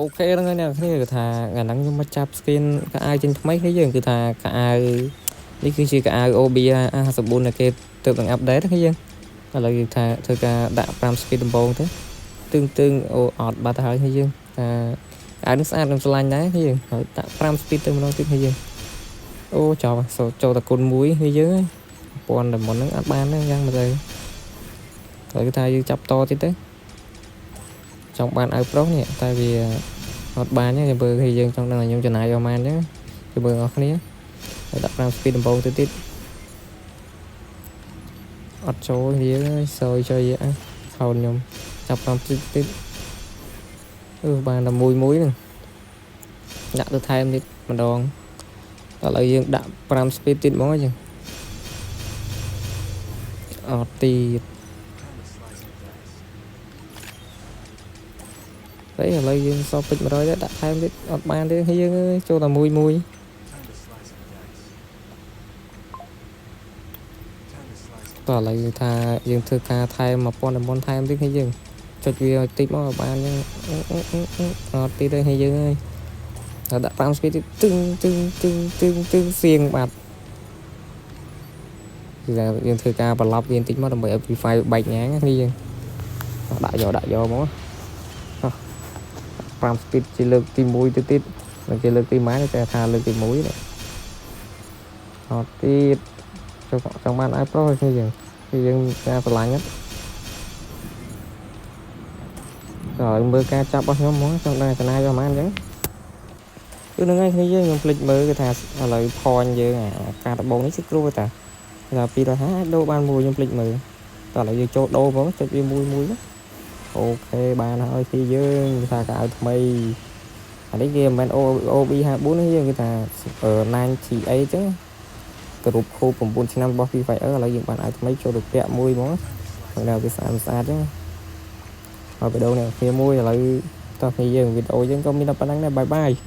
OK ហ្នឹងហើយអ្នកគ្នាគឺថាថ្ងៃហ្នឹងខ្ញុំមកចាប់ skin ខោអាវចេញថ្មីគ្នាយើងគឺថាខោអាវនេះគឺជាខោអាវ OB 54ដែលគេទើបនឹង update គ្នាយើងឥឡូវគឺថាធ្វើការដាក់5 spin ដំបូងទៅទឹងទឹងអូអត់បាត់ទៅហើយគ្នាយើងថាខោអាវនេះស្អាតនឹងស្រឡាញ់ដែរគ្នាយើងហើយដាក់5 spin ទៅម្ដងទៀតគ្នាយើងអូចប់ចូលតែគុណ1គ្នាយើងពាន់តែមុនហ្នឹងអត់បានទេយ៉ាងមកទៅហើយគឺថាយើងចាប់តទៀតទៅចង់បានអាវប្រុសនេះតែវាអត់បានទេមើលគេយើងចង់ដឹងថាខ្ញុំចំណាយអស់ប៉ុន្មានអញ្ចឹងគឺមើលអស់គ្នាហើយដាក់5 spin ដំបូងទៅទៀតអត់ចូលគ្នាអើយសយចុយអ่ะខោនខ្ញុំចាប់5 spin ទៀតអឺបានតែមួយមួយហ្នឹងដាក់ទៅថែមទៀតម្ដងឥឡូវយើងដាក់5 spin ទៀតហ្មងអញ្ចឹងអត់ទៀត Time to slice and dice. តែឥឡូវយើងសល់ពេជ្រ100ដែរដាក់ថែមទៀតអត់បានទេយើងអើយចូលតែមួយមួយ Time to slice and dice. Time to slice and តោះឥឡូវយើងថាយើងធ្វើការថែម1000តំបន់ថែមទៀតគ្នាយើងចុចវាឲ្យតិចមកឲ្យបានអញ្ចឹងអត់ទៀតទេគ្នាយើងអើយតែដាក់5 spin ទៀតទឹងទឹងទឹងទឹងទឹងសៀងបាត់គឺថាយើងធ្វើការបន្លប់វាបន្តិចមកដើម្បីឲ្យ Free Fire បែកញ៉ាងគ្នាយើងដាក់យកដាក់យកមក5 spin ជាលើកទី1ទៅទៀតមិនជាលើកទីម៉ានតែថាលើកទី1នេះអត់ទៀតចង់ចង់បានអាវប្រុសគ្នាយើងគឺយើងការស្រឡាញ់ហ្នឹងតើមើលការចាប់របស់ខ្ញុំហ្មងចង់ដឹងចំណាយប្រហែលអញ្ចឹងគឺហ្នឹងហើយគ្នាយើងខ្ញុំភ្លេចមើលគឺថាឥឡូវ point យើងអាការដំបងនេះគឺគ្រូតាថា250អាចដូរបានមួយខ្ញុំភ្លេចមើលតើឥឡូវយើងចូលដូរហ្មងចុចវាមួយមួយ OK បានហើយពីយើងគេថាកៅថ្មីអានេះគេមិនមែន OB 54នេះយើងគេថា98អញ្ចឹងគ្រប់ខួប9ឆ្នាំរបស់ Free Fire ឥឡូវយើងបានអាវថ្មីចូលទៅពាក់មួយហ្មងហើយដល់វាស្អាតស្អាតអញ្ចឹងហើយវីដេអូនេះគ្នាមួយឥឡូវតោះគ្នាយើងវីដេអូយើងក៏មានតែប៉ុណ្្នឹងដែរ bye bye.